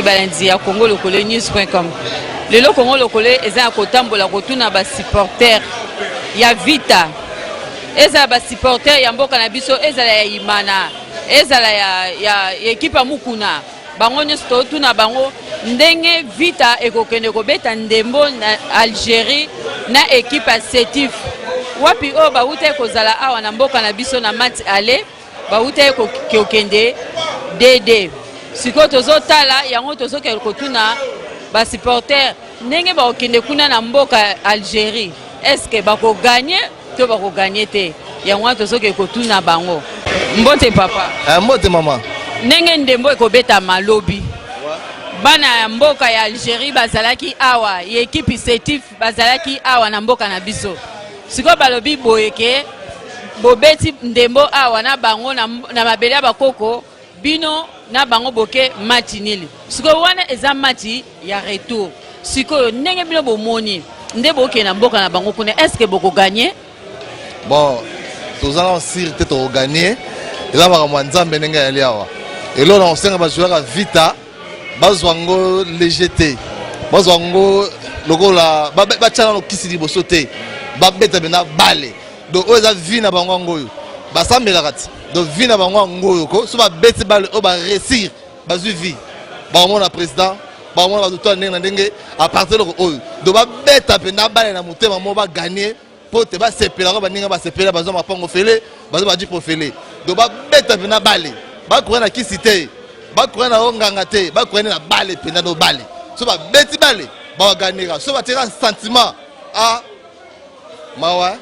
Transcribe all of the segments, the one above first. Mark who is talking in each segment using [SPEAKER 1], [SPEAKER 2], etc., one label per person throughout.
[SPEAKER 1] Balandi ya Congo Lokole News.com. Lelo Congo Lokole eza ya kotambola kotuna ba supporters ya Vita. Ezala ba supporters ya mboka na biso, ezala ya Imana, ezala ya, ya, ya ekipe ya Mukuna. Bango nyonso totuna bango ndenge Vita ekokende kobeta ndembo na Algerie na ekipe ya Setif. Wapi oyo bawutaki kozala awa na mboka na biso na match aller bawutaki kokende DD. Sikoyo tozotala yango, tozokende kotuna ba supporters ndenge bakokende kuna na mboka Algerie, est-ce bakogagner to bakogagner te? Yango wana tozokende kotuna bango. Mbote papa.
[SPEAKER 2] Mbote mama.
[SPEAKER 1] Ndenge ndembo ekobetama lobi, bana ya mboka ya Algérie bazalaki awa, ya ekipe Setif bazalaki awa na mboka na biso. Sikoyo balobi boye ke bobeti ndembo awa na bango na mabele ya bakoko bino na bango, boke match nul. Sikoyo wana eza match ya retour. Sikoyo ndenge bino bomoni nde bokende na mboka na bango kuna, est ce que bokogagner?
[SPEAKER 2] Bon, toza na sûr te tokogagner. Eza makambo ya Nzambe ndenge yali awa. Eloko na kosenga bajoueurs ya Vita, bazwa yango léger te, bazwa yango lokola batya nano kisi liboso te, babeta mpenza bale. Donc oyo eza vie na bango yango oyo basambelaka ti. Donc vie na bango yango oyo ko so babeti bale oyo, baréussir, bazwi vie, bakomona président, bakomona bato ndenge na ndenge à partir eloko oyo. Donc babeta mpenza bale na motema moko, bagagner mpo te basepelaka baninga, basepela, bazwa mapango fele, bazwa bajipo fele. Donc babeta mpenza bale, bakoya na kisi te, bakoya na onganga te, bakoya na bale mpenza. No bale, so babeti bale, bawaganira. So batiaka sentiment a mawa.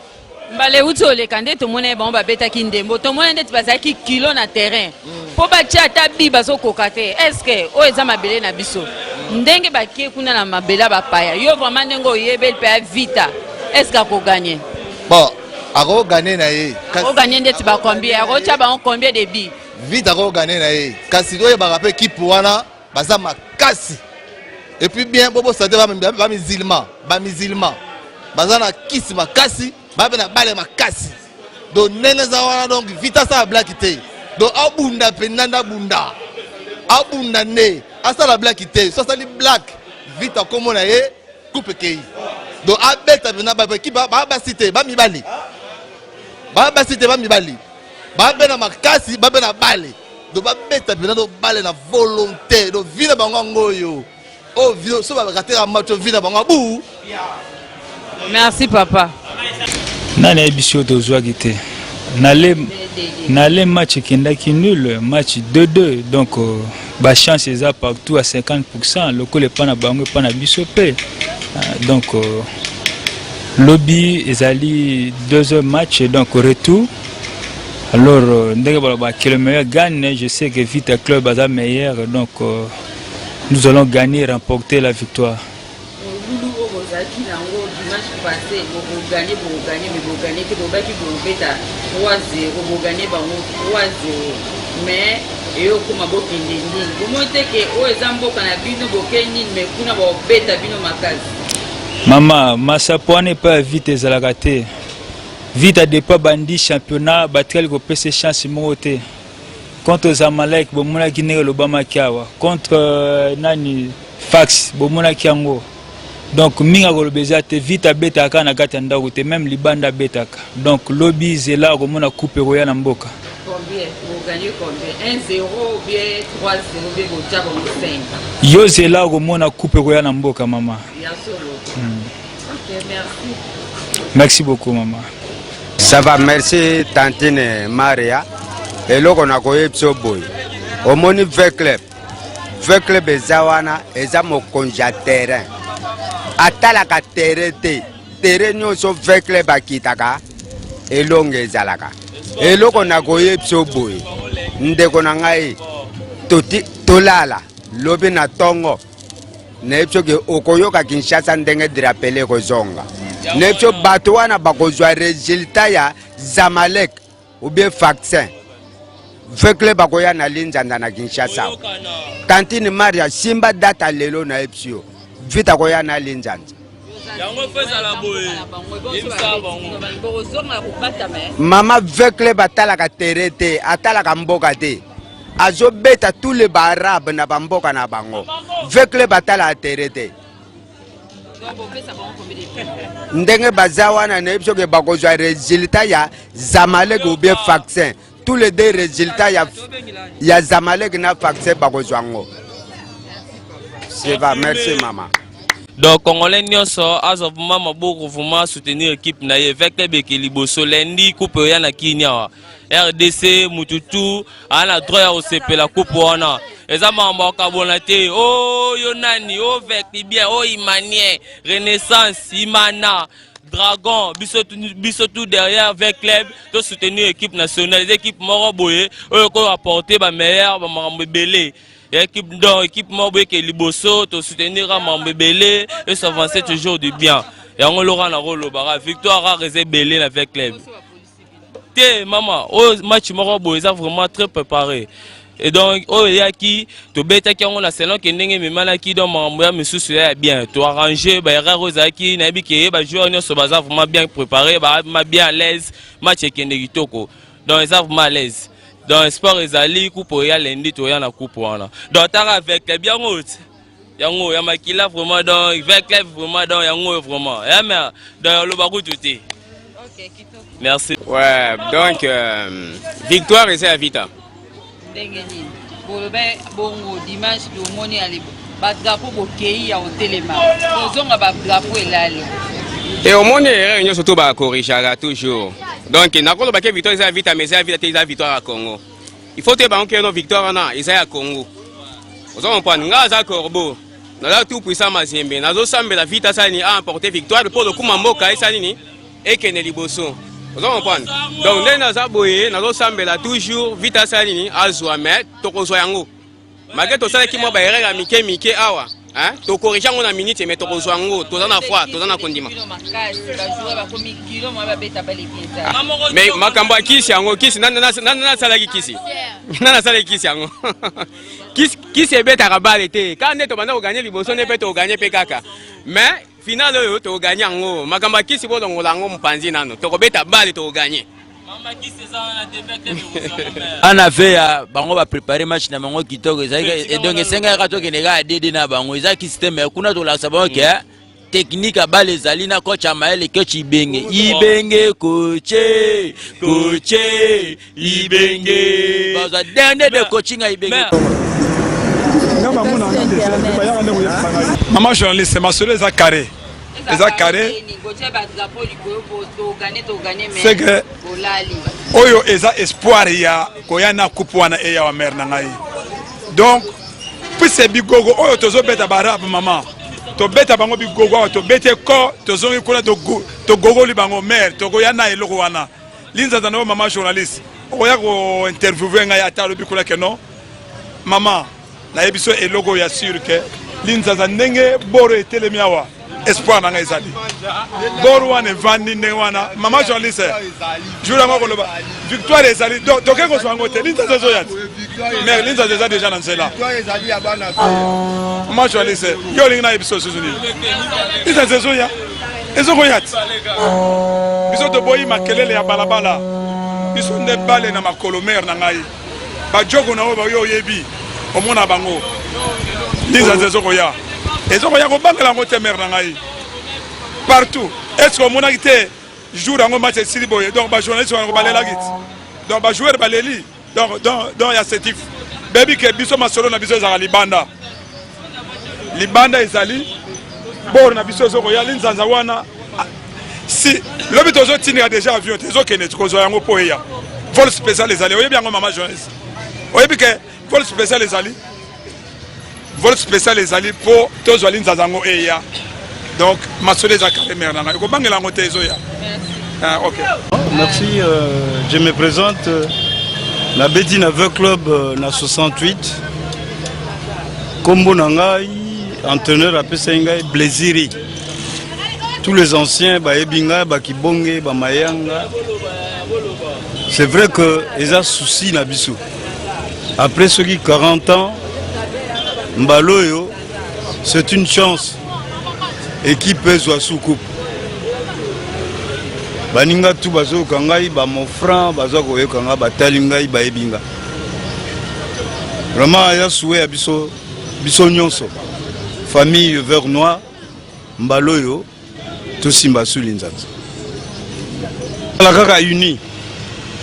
[SPEAKER 1] Mbala euti oleka nde tomona ye, bango babetaki ndembo, tomona ndeti bazalaki kilo na terrain mpo batia ata bi bazokoka te. Est-ce oyo eza mabele na biso ndenge bakie kuna na mabele ya bapaya? Yo vraiment, ndenge oyebeli mpe ya Vita, est-ce akogagner?
[SPEAKER 2] Bon, akogagner na ye.
[SPEAKER 1] Akogagner ndeti bacombien? Akotia bango combien de buts?
[SPEAKER 2] Vita akogagner na ye, kasi oyebaka mpe ekipe wana baza makasi. Et puis bien, bobosa te, bamusulman, bamusulman baza na kisi makasi, babe na bale makasi. Donc ndenge eza wana, donc Vita asala blague te. Donc abunda mpenza nde, abunda, abunda nde, asala blague te. So asali blague, Vita kombo na ye coupe ekei. Donc abeta mpenza baekipe, baa basi te, bamibali, baa basi te, bamibali babe na makasi, babe na bale. Donc babeta mpenza do bale na volonté. Donc vie na bango yango oyo, oyo so bakateka match, vie na bango abu.
[SPEAKER 1] Merci papa.
[SPEAKER 3] Nani ayebi biso tozwaki te na le match ekendaki nul, match 2-2. Donc bachance eza partout à 50, lokola epa na bango, epa na biso mpe. Donc lobi ezali deuxième match, donc retour. Alors ndenge balobaka que le meilleur gagne, je sais que Vita Club aza meilleur, donc nous allons gagner, remporter la victoire.
[SPEAKER 1] Molulu oyo bozalaki nango dimanche passé, bokogagner, bokogagner, mais bogagner te. Bobaki bobeta 3-0, bogagner bango 3-0, mais eyokoma bokende nini? Bomoi te ke oyo eza mboka na bino, boke nini, mais kuna bobeta bino makasi.
[SPEAKER 3] Mama, masapo wana epai ya Vita ezalaka te. Vita depuis bandi championnat, batikali kopesa chance moko te. Contre Zamalek, bomonaki ndenge elobamaki awa. Contre nani, Sfax, bomonaki yango. Donc mingi akoloba eza te. Vita abetaka kaka na kati ya ndako te, même libanda abetaka. Donc lobi zela akomona coupe ekoya na mboka.
[SPEAKER 1] Combien bogagner? Combien? 1-0 ou bien 3-0 ou bien botia bango 5?
[SPEAKER 3] Yo zela akomona coupe ekoya na mboka, mama.
[SPEAKER 1] Ya solo. Ok, merci.
[SPEAKER 3] Merci beaucoup, mama.
[SPEAKER 4] Ça va, merci tantine Maria. Eloko nakoyebi biso boye, omoni V Club, V Club eza wana, eza mokonzi ya terrain, atalaka terrain te. Terrain nyonso V Club akitaka, elongo ezalaka. Eloko nakoyebi biso boye, ndeko na ngai, tolala lobi na ntongo, nayebi soki okoyoka Kinshasa ndenge drapeau ekozonga. Nayebi so bato wana bakozwa résultat ya Zamalek ou bien Sfaxien. V Club bakoya na linzanza na Kinshasa. Tantine Maria, simba data lelo, nayebi si yo Vita koya na linzanza.
[SPEAKER 5] Yango mpe ezala boye, yebisa bango.
[SPEAKER 1] Bokozonga kobatama.
[SPEAKER 4] Mama, V Club atalaka terrain te, atalaka mboka te. Azobeta tous les baarabe na bamboka na bango. V Club atala terrain te. Ndenge baza wana, nayebi soki bakozwa résultat ya Zamalek ou bien Vaccin. Tous les deux résultats ya Zamalek na Vaccin, bakozwa yango. C'est va, merci mama.
[SPEAKER 5] Donc Congolais nyonso azwa vraiment maboko, vraiment soutenir équipe na ye V Club eke liboso. Lundi coupe oya na Kini awa RDC, mutu tu aa na droit ya kosepela. Coupe wana eza makambo ya kokabona te. Oyo nani o Veclibien, o Imanien, Renaissance, Imana, Dragon, biso tout derrière V Club. To soutenir équipe nationale. Eza équipe moko boye oyo koapporte bameilleur, bamakambo ebele ya équipe. Donc équipe moko boye ke liboso, tosoutenir makambo ebele et s'avancer toujours du bien. Yango loka na kolobaka, victoire rare eza ebele na V Club te. Mama, oyo match moko boye eza vraiment très préparé et donc oyo eyaki, tobetaki yango na selon ke ndenge ememanaki. Donc makambo ya misusu ya bien, toarrange baerreur oyo ezalaki. Nayebi ke bajoueur nyonso baza vraiment bien préparé, bama bien à l'aise. Match ekende kitoko, donc eza vraiment à l'aise. Donc sport ezali coupe oya lundi, toya na coupe wana. Donc taka avec yango ti yango ya makila vraiment. Donc V Club vraiment, donc yango oyo vraiment ya mer. Donc oloba kutu te. Merci.
[SPEAKER 6] Ouais, donc victoire eza ya Vita.
[SPEAKER 1] Ndenge nini boloba bongo? Dimanche tomoni ale badrapeau, bokei ya kotelema, kozonga badrapeau elali.
[SPEAKER 6] E omoni, erreur nyonso to bakorrigeaka toujours. Donc nakoloba ke victoire eza ya Vita, mais eza ya Vita te, eza victoire ya Congo. Il faut toyeba ngo keno victoire wana eza ya Congo. Oza comprendre nga aza corbeau, naza tout puissant Mazembe, nazosambela Vita asala nini, aemporte victoire mpo lokuma mboka esala nini, ekende liboso. Oza comprendre? Donc ndenge naza boye, nazosambela toujours Vita asala nini, azwa. Mais tokozwa yango malgré tosalaki mwa baerreur ya mike mike awa, tokorige yango na minute, mais tokozwa yango. Toza na foi, toza na kondima. Mais makambo ya kisi yango, kisi nani nasalaki kisi? Nani asalaki kisi yango? Kisi ebetaka bale te. Kaka nde tobanda koganye liboso, nde mpe tokoganye mpe kaka. Mais finale oyo tokoganye yango. Makambo ya kisi, bolongola yango mopanzi nano. Tokobeta bale, tokoganye.
[SPEAKER 7] Ana ve ya bango baprépare match na bango kitoko ezalaki. Donc esengaki kaka tokende kaka dede na bango. Ezalaki système ya kuna, tolakisa bango ke technique ya bale ezali na coach ya mayele, coach Ibenge. Ibenge coach, coach Ibenge bazwa dernier de coaching ya Ibenge.
[SPEAKER 8] Mama journaliste, masolo eza carré, eza carré. C'est que oyo eza espoir ya koya na coupe wana eya wa mare na ngai. Donc puisque bigogo oyo tozobeta barabe, mama, tobeta bango bigogo awa, tobeti ko tozongi kuna, togogoli bango mare, tokoya na eloko wana. Linzaza na yo, mama journaliste, okoya kointerviewe ngai ata alobi kuna ke non. Mama, nayebi so eloko ya sûr ke linzaza ndenge boro etelemi awa, espoir na ngai ezali boro wana evandi ndenge wana. Mama journaliste, jour yango koloba victoire ezali, toke kozwa yango te. Linzaza ezoya te, mais linzaza eza déjà na nzela. Mama journaliste, yo olingi nayebi so susu nini? Linzaza ezoya, ezokoya te. Biso toboyi makelele ya balabala, biso nde bale na makolo. Mare na ngai, bajoko na oyo bayo oyebi, omona bango, linzaza ezokoya, ezokoya, kobangela yango te. Mare na ngai, partout est ce que omonaki te jour yango match esili boye? Donc bajournaliste wana balelaki ti, donc bajoueur baleli. Donc ya sétif bebi ke biso masolo na biso ezalaka libanda, libanda ezali boro na biso ezokoya. Linzanza wana, si lobi tozotindika déjà avion te, ezokende kozwa yango mpo eya. Vol spécial ezali, oyebi yango mama journaliste, oyebi ke vol spécial ezali, vol spécial ezali mpo tozwa linzanza yango eya. Donc masolo eza carré, mare na ngai, ekobangela yango te, ezoya. Ah, ok.
[SPEAKER 9] Merci, je me présente, nabeti na V Club na 68. Kombo na ngai, entraîneur apesaki ngai Blésiri. Tous les anciens bayebi ngai, bakibonge, bamayanga. C'est vrai que eza souci na biso. Après soki 40 ans, mbala oyo c'est une chance équipe ezwa sous coupe. Baninga tu bazoyoka ngai, bamofran baza koyoka ngai, batali ngai, bayebi nga. Vraiment ya souhait ya biso biso nyonso famille vert noir mbala oyo tosimba su linzanza ala kaka uni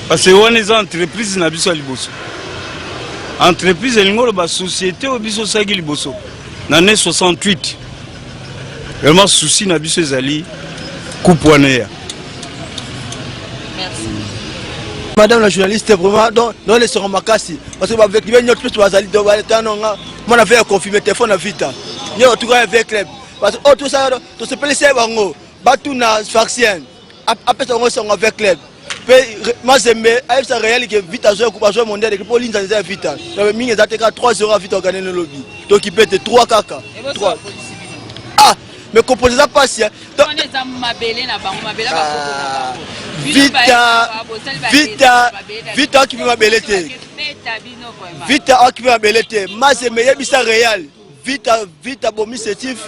[SPEAKER 9] parce que wana eza entreprise na biso ya liboso entreprise elingi oloba société oyo biso osalaki liboso na année 68 vraiment souci na biso ezali coupe wana eya.
[SPEAKER 10] Madame la journaliste, vraiment, donc, donc les seront makasi. Parce que avec les nyot plus bazali donc tano nga mona fait confirmer téléphone na vita. Nyo tout cas avec club. Parce que oh tout ça tout se pelisse bango. Batu na vaccin. Apesa bango sango avec club. Pe Mazembe ayebisa Real que Vita azwa coupe azwa mondial et po linza eza Vita. Donc mingi eza te ka 3-0 à Vita gagner le lobby. Donc il pète 3 kaka. 3. Ah, mais composé eza pasi.
[SPEAKER 1] Wana eza mabele na bango, mabele ba koko na bango.
[SPEAKER 10] Vita Vita Vita akipe mabele te. Vita akipe mabele te. Mazembe yebisa Real Vita Vita bomi setif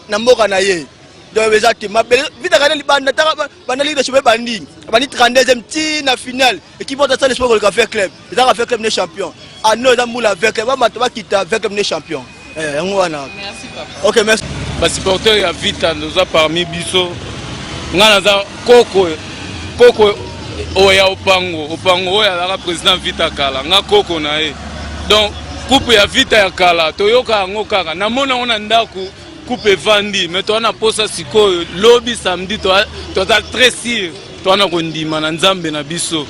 [SPEAKER 10] na mboka na ye. Donc eza te mabele Vita kana libanda taka banda Ligue des Champions bandi bandi 32e ti na finale équipe oyo asala espoir koleka V Club eza ka V Club ne champion. Ah non eza mbula V Club bamata bakita V Club ne champion. Eh, yango wana.
[SPEAKER 1] Merci papa.
[SPEAKER 10] Ok merci.
[SPEAKER 11] Ba supporters ya Vita toza parmi biso. Nga naza koko koko oyo ya Opango, Opango oyo azalaka président Vita kala, nga koko na ye. Donc coupe ya Vita ya kala toyoka yango kaka, namona yango na ndako coupe evandi, mais toza na posa sikoyo lobi samedi toza très sûr toza na kondima na Nzambe na biso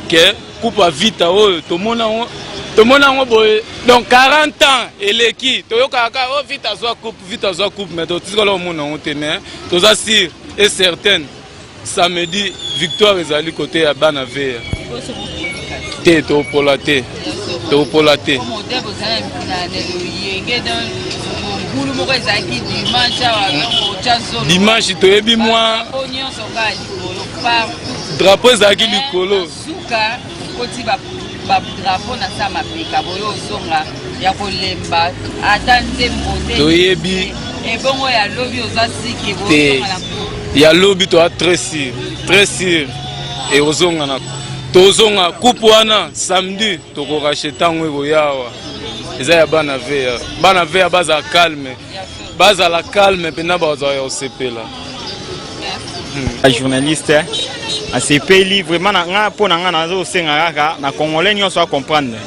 [SPEAKER 11] ke coupe ya Vita oyo tomona yango tomona yango boye donc 40 ans eleki toyokaka kaka oh, Vita azwa coupe, Vita azwa coupe, mais totikala komona yango te, mais toza sûr et certaine samedi victoire ezali kote ya bana veya te, topola te, topola te. Dimanche toyebi mwa drapeau ezalaki likolo
[SPEAKER 1] suka okoti ba ba drapeau na sa mapeka boyo ozonga ya kolemba ata nzembo te
[SPEAKER 11] toyebi
[SPEAKER 1] ebongo ya lobi oza sike
[SPEAKER 11] te ya lobi toza très sûr très sûr ekozonga na tozonga coupe wana samedi tokorachete yango ekoya awa eza ya bana veya bana veya bazala calme bazala calme mpenza bazala ya kosepela.
[SPEAKER 12] Journaliste asepeli vraiment na nga mpo na nga nazosenga kaka na congolais nyonso acomprendre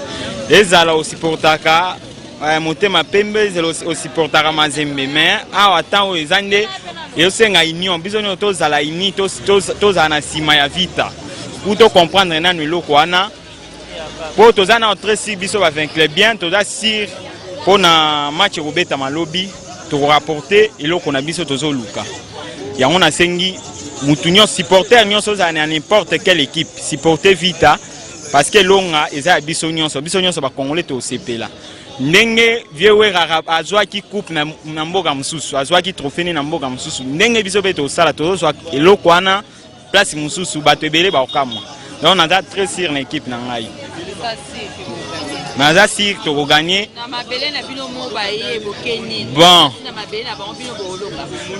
[SPEAKER 12] ezala osupportaka eh, motema pembe ezala osupportaka mazembe mais awa ntango oyo eza nde ezosenga union biso nyonso tozala uni tozala na nsima ya vita pour tocomprendre nanu eloko wana po toza nano très sur biso ba vaincle bien toza sur mpo na match ekobetama lobi tokorapporte eloko na biso tozoluka yango nasengi mutu nyonso supporter nyonso ozala na n'importe quelle équipe supporter vita parce que elonga eza ya biso nyonso biso nyonso bacongolais tosepela ndenge vieux Werra azwaki coupe na, na mboka mosusu azwaki trophée ne na mboka mosusu ndenge biso mpe tosala tozozwa eloko wana place mosusu bato ebele bakokamwa donc naza très sûr na équipe na ngai naza sûr tokoganye bon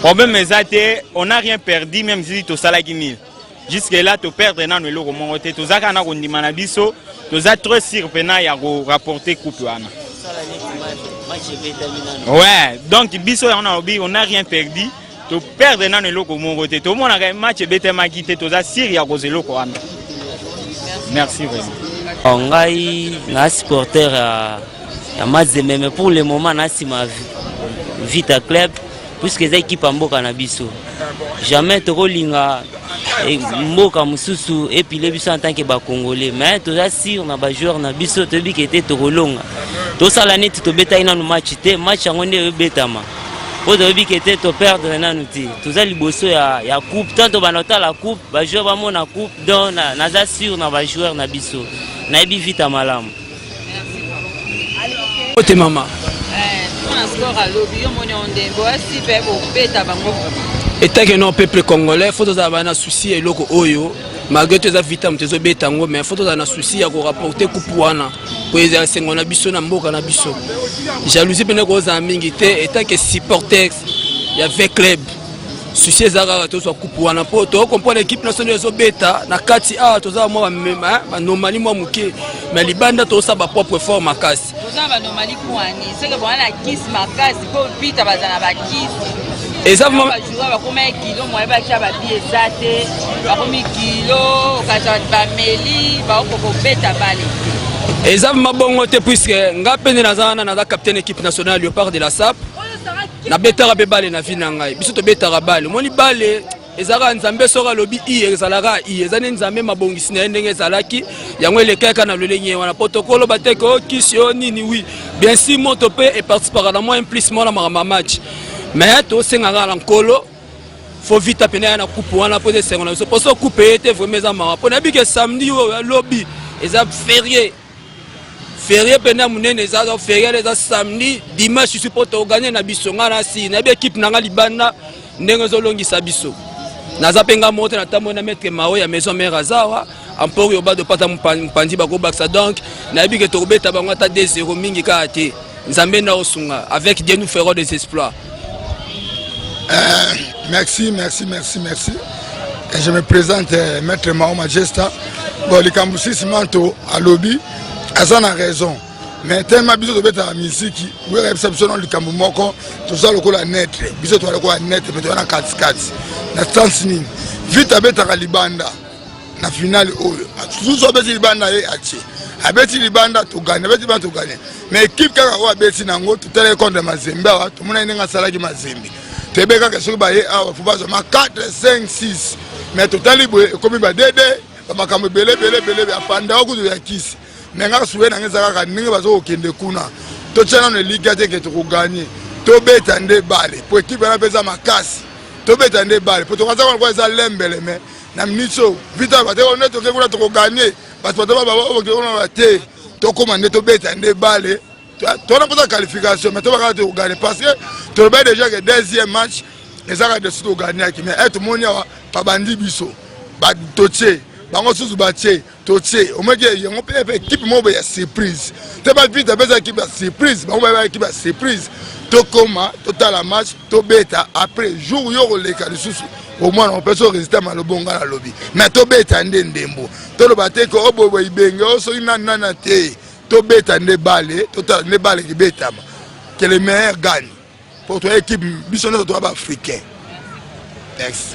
[SPEAKER 12] problème eza te on a rien perdu même si tosalaki nil jusque là toperdre nano eloko moko te toza kaka na kondima na biso toza très sûr mpena ya korapporte coupe wana ouais donc biso yango nalobi on a rien perdu To perdre nano eloko moko te. Tomonaka match ebetamaki te, toza sûr ya kozwa eloko wana. Merci vraiment.
[SPEAKER 13] Oh, ngai na supporter ya, ya Mazembe mais pour le moment na nsima Vita Club puisque eza ekipe ya mboka na biso jamais tokolinga eh, mboka mosusu epile biso en tant que bacongolais mais toza sur na bajoueur na biso toyebi ke te tokolonga tosala neti tobetaki nanu match te match yango nde ebetama po toyebi ke te toperdre nanu te toza liboso ya, ya coupe tant tobanda kotala coupe bajoueur bamona coupe donc naza na sur na bajoueur na biso nayebi vita malamu
[SPEAKER 14] ote mama etake non peuple congolais fo tozala bana souci ya eloko oyo malgré tout eza vita moto ezobeta yango mais fo tozala na souci ya korapporte coupe wana po ezala esengo na biso na mboka na biso jalousie mpena ekozala mingi te etake supporter ya v club. Souci eza kaka tozwa coupe wana mpo tocomprendre équipe nationale ezobeta na kati awa, toza mwa banomali mwa moke, mais libanda tozosala bapropre effort makasi.
[SPEAKER 1] Toza banomali kwani seke bona na kisi makasi mpo Vita baza na bakisi.
[SPEAKER 14] Eza
[SPEAKER 1] bajoueur bakoma kilo moye batya babi eza te, bakomi kilo kasi bameli bakoka kobeta bale te.
[SPEAKER 14] Eza vraiment bongo te, puisque nga mpe nde naza wana, naza capitaine équipe nationale Léopard de la SAP, nabetaka mpe bale na vie na ngai. Biso tobetaka bale, omoni bale ezalaka Nzambe soki alobi i ezalaka i, eza nde Nzambe mabongisi na ye ndenge ezalaki yango elekaka na lolenge wana, po tokoloba te ke okisi o nini. Oui, bien sûr, moto mpe eparticipaka na mwa implice mwana makambo ya match, mais tosengaka na Nkolo faut Vita pene ya na coupe wana mpo eza esengo na biso, mpo so coupe ye te vraiment eza mawa, mpo nayebi ke samedi oyo alobi eza férié, férié pene ya monene, eza férié, eza samedi, dimanche susu mpo toganye na biso. Ngai na si nayebi équipe na ngai libanda ndenge ezolongisa biso. Naza mpe nga moko te, natamboyi na maître Mao ya maison mare, azawa ampori obado pata mopanzi bakobakisa. Donc nayebi ke tokobeta bango ata 2-0 mingi kaka te. Nzambe na osunga, avec Dieu nous ferons des exploits.
[SPEAKER 15] Merci, merci, merci, merci. Et je me présente, Maître Mao Majesta. Bon, likambo sisi manto alobi aza na raison, mais tellement biso tobetaka misiki, oyeba biso na likambo moko, toza lokola neutre, biso toza lokola neutre, mais toza na katikati na sens nini? Vite abetaka libanda na finale oyo susu, abeti libanda, ye atie, abeti libanda toganye, abeti libanda toganye, mais équipe kaka oyo abeti nango, totalaki contre Mazembe awa, tomonaki ndenge asalaki Mazembe, toyebi kaka soki baye awa faut bazwa ma 4 5 6, mais totali boye ekomi badede, bamakambo ebele ebele ebele, apanda kutu ya kisi. Mais ngaka suye nanga eza kaka ndenge baza kokende kuna, totia nano elikya te ke tokoganye, tobeta nde bale po équipe wana mpe eza makasi, tobeta nde bale po tokaza wana eza lembele. Mais na minute oyo Vita bate nde toke kuna tokoganye, bato bato kuna te, tokóma nde tobeta nde bale, tona mposa qualification, mais tobakaka tokoganye parce que tolobaki déjà ke deuxième match ezaka desu toganiaki. Mais e tomoni awa babandi biso totie bango susu batie totie, omeki yango mpe équipe moko boye ya surprise te, bavita mpe eza équipe ya surprise, bango bayeba équipe ya surprise. Tokóma totala match, tobeta, après jour yo koleka lisusu omwana opesa résultat malobonga nalobi, mais tobeta nde ndembo, toloba te ke oboyeboye ibenge o soki nani nani te, tobeta nde bale, totala nde bale kibetama, que le meilleur gagne, po toya équipe biso nyonso toya baafricain. Merci.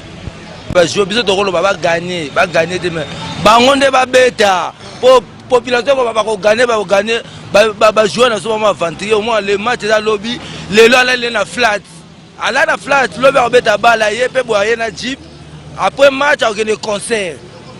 [SPEAKER 16] Bajoueur biso tokoloba baganye, baganye te, mais bango nde babeta po population ko bakoganye, bakoganye. Bajoueur na biso bamo aventurier, omona le match eza lobi, lelo alali na flat, ala na flat, lobi akobeta bala ye mpe boye aye na jeep, après match akokende concert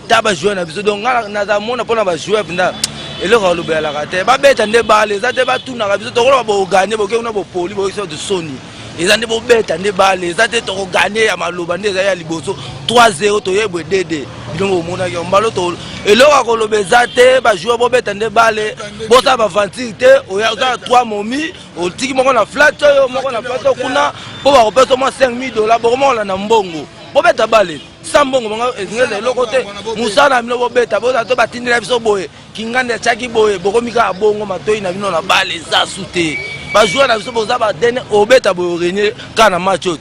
[SPEAKER 16] ta bajoueur na biso. Donc nga naza mona mpona bajoueur mpenza eloko alobelaka te, babeta nde bale, eza te batunaka biso tokoloba boganye, boke kuna bopoli boyokisa bato soni, eza nde bobeta nde bale, eza te tokoganye ya maloba nde eza ya liboso 3-0 toyebwe dd bilongo omonaki mbalo to eloko ya koloba eza te. Bajoueur bobeta nde bale, bosala baventure te, oza na 3 momi, otiki moko na flat oyo, moko na flat oyo kuna mpo bakopesa mwa 5000 $, bokoma kolanda mbongo. Bobeta bale sa mbongo bango ezingeza eloko te, mosala na bino bobeta, bozala to batindela biso boye, kinganda etiaki boye, bokomi kaka bongo matoi na bino na bale eza su te. Bajoueur na biso boza badene, obeta boye orenie kaka na match oyo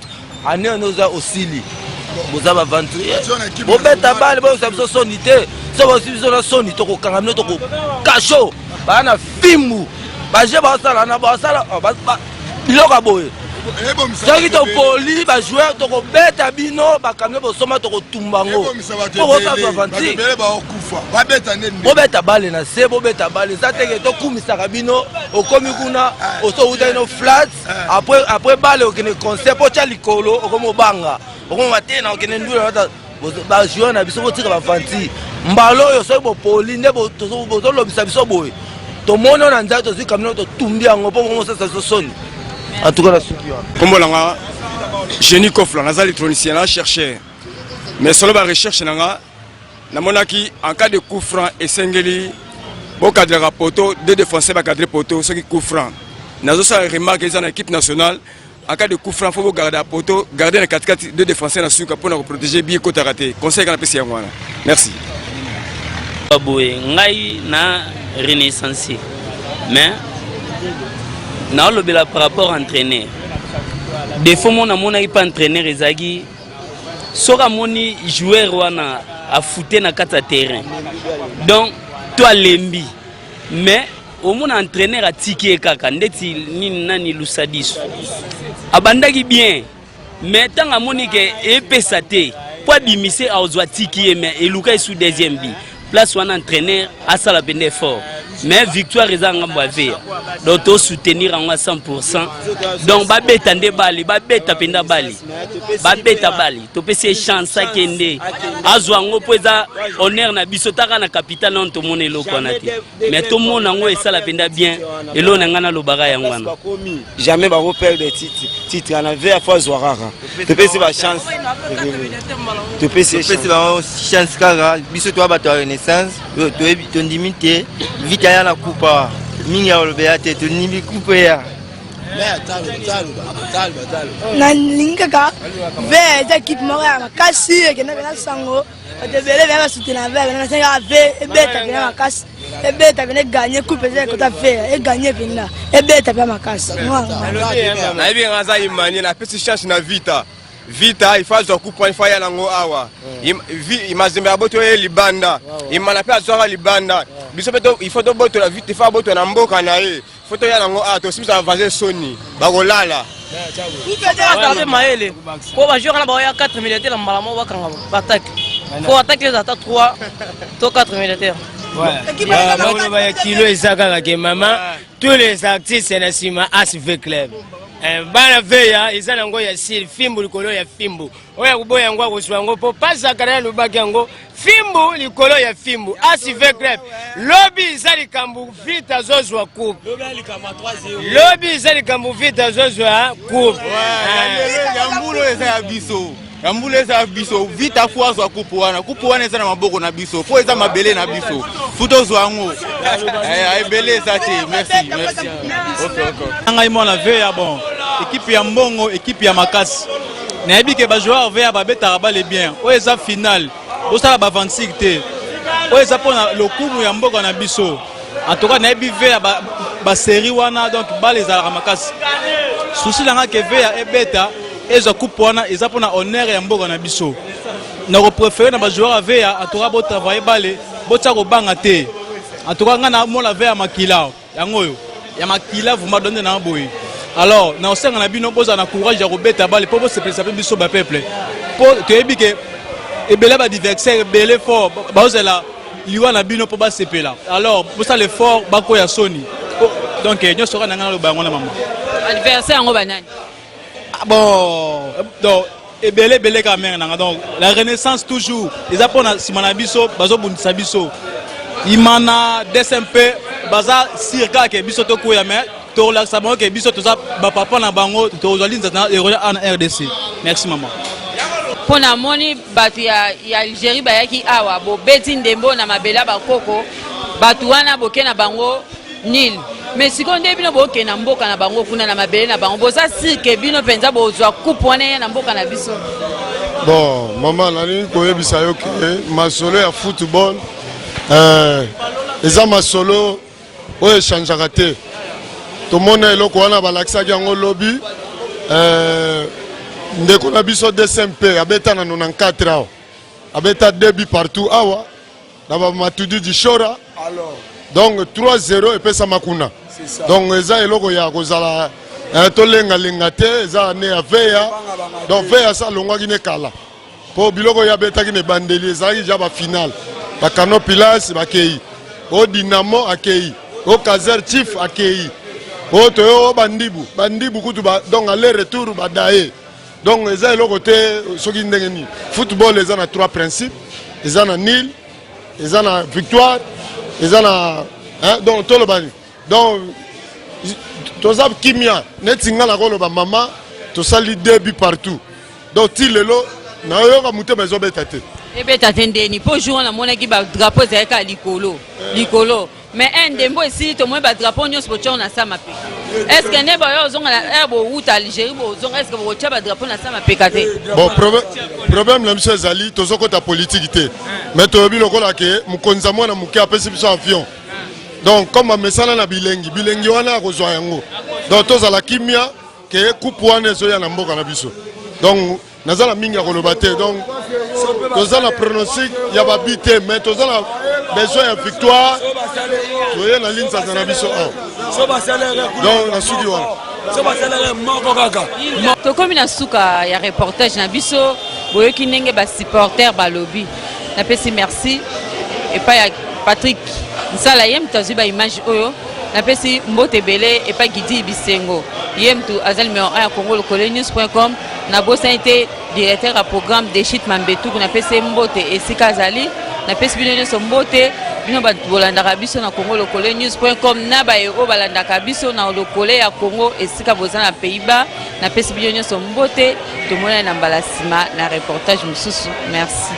[SPEAKER 16] ane wana oza osili, boza baaventurier, bobeta bale, boyosa biso soni te. So bosi biso na soni, tokokanga bino, tokokasho baa na fimbu, baje basala na basala biloko ya boye. Soki topoli bajoueur, tokobeta bino bakamio bosomba, tokotumba yango po bosala aventure. Bobeta bale na se, bobeta bale, eza teke tokumisaka bino. Okomi kuna oso outaki no flat, après bale okende concert mpo tya likolo, okomi obanga, okomi te na okende ndula. Bajoueur na biso botika baventure, mbala oyo soki bopoli nde bozolobisa biso boye, tomoni oyo na nzala, tozwi kamino, totumbi yango mpo bomosasa biso soni. En tout cas nasuki wana.
[SPEAKER 17] Kombo na nga Génie Kofla, naza électronicien na chercheur, mais solo barecherche na nga namonaki en cas de coup franc esengeli bokadraka poteau, deux défenseurs bacadre poteau. Soki coup franc, nazosala remarque, eza na équipe nationale, en cas de coup franc faut bogarde ya poteau, garde na katikati, deux défenseurs na suka mpona koprotéger bi ekotaka te. Conseil kaka napesi yango wana. Merci.
[SPEAKER 13] Boye ngai na renaissance, mais naolobela par rapport entraîneur, défaut mo namonaki mpa entraîneur ezalaki.
[SPEAKER 18] Soki amoni joueur wana afute na kati ya terrain, donc to alembi, mais omona entraîneur atiki ye kaka ndeti nini nani Lusadisu abandaki bien, mais ntango amoni ke epesa te mpo abimise, azwa atiki ye, mais eluka esu deuxième but. Place wana entraîneur asala mpenza effort, mais victoire eza ngambo ya Vea, donc tosoutenir yango à 100. Donc babeta nde bale, babeta mpenza bale, babeta bale, topesi ye chance akende azwa yango mpo eza honneur na biso. Taka na capital nano tomona eloko wana te, mais tomona yango esala mpenza bien. Eloko na ngai nalobaka yango wana.
[SPEAKER 19] Jamais bakoperdre titre. Titre wana Vea fo azwa kaka. Topesi bachance, topesi
[SPEAKER 16] bango chance kaka. Biso toya bato ya Renaissance, toyebi, tondimi te Vita ya na kupa mingi ya koloba te, tondimi coupe ya.
[SPEAKER 20] Nalingi kaka Vea, eza ekipe moko ya makasi, ekenda mpena sango, bato ebele baya basutena Vea. Pena nasengi kaka V ebeta mpena makasi, ebeta mpena, eganye coupe. Eza ekota Vea, eganye mpena, ebeta mpe makasi.
[SPEAKER 17] Nayebi nga aza Imani, napesi chance na Vita. Vita il faut azwa coupe, il faut aya nango awa. Mazembe aboto ye libanda, Imana mpe azwaka libanda. Biso mpe il faut tobotola Vita, il faut abotola na mboka na ye, faut toya nango awa, tosimisa bavaze soni bakolala.
[SPEAKER 21] Aza mayele po bajoueur wana baoya 4 militaire na mbala moko bakanga baattaque, fo attaque eza ata 3 to 4 militaire.
[SPEAKER 22] Bakoloba ya kilo eza kaka ke mama, tous les artistes na nsima AS V Club. Bana Veya eza nango ya sile, fimbu likolo ya fimbu, oyo akoboya yango akozwa yango, mpo pasaka na alobaki yango, fimbu likolo ya fimbu. AS V Club, lobi eza likambo, Vita azozwa coupe. Lobi eza likambo, Vita azozwa coupe.
[SPEAKER 23] Ya mbula eza ya biso, ya mbula eza ya biso. Vita fo azwa coupe wana. Coupe wana eza na maboko na biso, mpo eza mabele na biso, fu tozwa yango. Ebele eza te. Merci, merci.
[SPEAKER 24] Ngai mwana Veya. Bon, équipe ya mbongo, équipe ya makasi, nayebi ke bajoueur Veya babetaka bale bien. Oyo eza finale, bosala baaventure te, oyo eza mpona lokumu ya mboka na biso. En tout cas nayebi Veya basérie wana, donc bale ezalaka makasi. Souci na nga ke Veya ebeta, ezwa coupe wana, eza mpona honneur ya mboka na biso. Nakopréféré na bajoueur ya Veya, en tout cas botravaille bale, botia kobanga te. En tout cas ngai namona Veya makila yango oyo ya makila vraiment donde na boye. Alors na osenga na bino bozala na courage ya kobeta bale mpo bosepelisa mpe biso bapeuple, mpo toyebi ke ebele baadversaire ebele fort bazozela liwa na bino mpo basepela. Alors bosala effort, bakoya soni. Donc nyonso kaka na ngai naloba yango na mama.
[SPEAKER 1] Adversaire yango banani?
[SPEAKER 24] Bon, donc ebele ebele kaka mare nanga. Donc la Renaissance toujours eza mpona nsima na biso, bazobundisa biso. Imana, DSMP baza sir kaka ke biso tokwea, mais tokolakisa bango ke biso toza bapapa na bango, tokozwa linza na eroya a na RDC. Merci mama.
[SPEAKER 1] Mpo namoni bato ya Algérie bayaki awa, bobeti ndembo na mabele ya bakoko. Bato wana boke na bango nil, mais sikoyo nde bino bokende na mboka na bango kuna na mabele na bango, boza sûr ke bino mpenza bozwa coupe wana ye na mboka na biso?
[SPEAKER 25] Bon mama, nalingi koyebisa yo ke masolo ya football eza masolo oyo echangeaka te. Tomona eloko wana balakisaki yango lobi. Ndeko na biso DCMP abeta na 94 awa, abeta deux partout awa na bamatudi dishora, donc 3-0 epesama kuna. Donc eza eloko ya kozala tolengalenga te, eza ne ya Veya. Donc Veya sa alongwaki ne kala, mpo biloko oyo abetaki na ebandeli ezalaki ja bafinale. Bakano Pilas bakei, o Dinamo akei, o Kazer Chief akei, o toyo o bandibu bandibu kutu ba, donc aller retour badaye. Donc eza eloko te soki ndenge nini. Football eza na trois principes: eza na nil, eza na victoire, eza na hein, donc toloba nini? Donc toza kimia neti nga nakoloba mama, tosali deux partout, donc ti lelo nayoka motema ezobeta te.
[SPEAKER 1] Ebeta te ndeni? Mpo jour wana namonaki badrapeau ezalaki kaka likolo likolo, mais un ndembo esili, tomoni badrapeau nyonso botiango na sa mapeka. Est ce que nde bayo ozonga na ere bowuta Algérie, bozonga, est ce que bokotya badrapeau na sa mapeka te?
[SPEAKER 25] Bon, problème na biso ezali tozokɔta politike te, mais toyebi lokola ke mokonzi ya mwana moke apesi biso avion. Donc comme amesana na bilengi bilengi wana, akozwa yango. Donc tozala kimia ke coupe wana ezoya na mboka na biso. Donc naza na mingi ya koloba te. Donc toza na pronostic ya babi te, mais toza na besoin ya victoire. Toye na linzanza na biso awa. Donc nasuki wana.
[SPEAKER 14] Moko kaka.
[SPEAKER 1] Tokomi na suka ya reportage na biso. Boyoki ndenge basupporter balobi. Napesi merci epai ya Patrick Nsala, ye moto azwi baimage oyo. Napesi mbote ebele epai Gidi Bisengo, ye moto aza numero 1 ya Congo Lokole News com. Nabosani te directeur ya programme Deshit Mambetuku, napesi ye mbote esika azali. Napesi bino nyonso mbote, bino bato bolandaka biso na Congo Lokole News com, na baye oyo balandaka biso na lokole ya Congo esika boza na Pays-Bas. Napesi bino nyonso mbote. Tomonani na mbala nsima na reportage mosusu. Merci.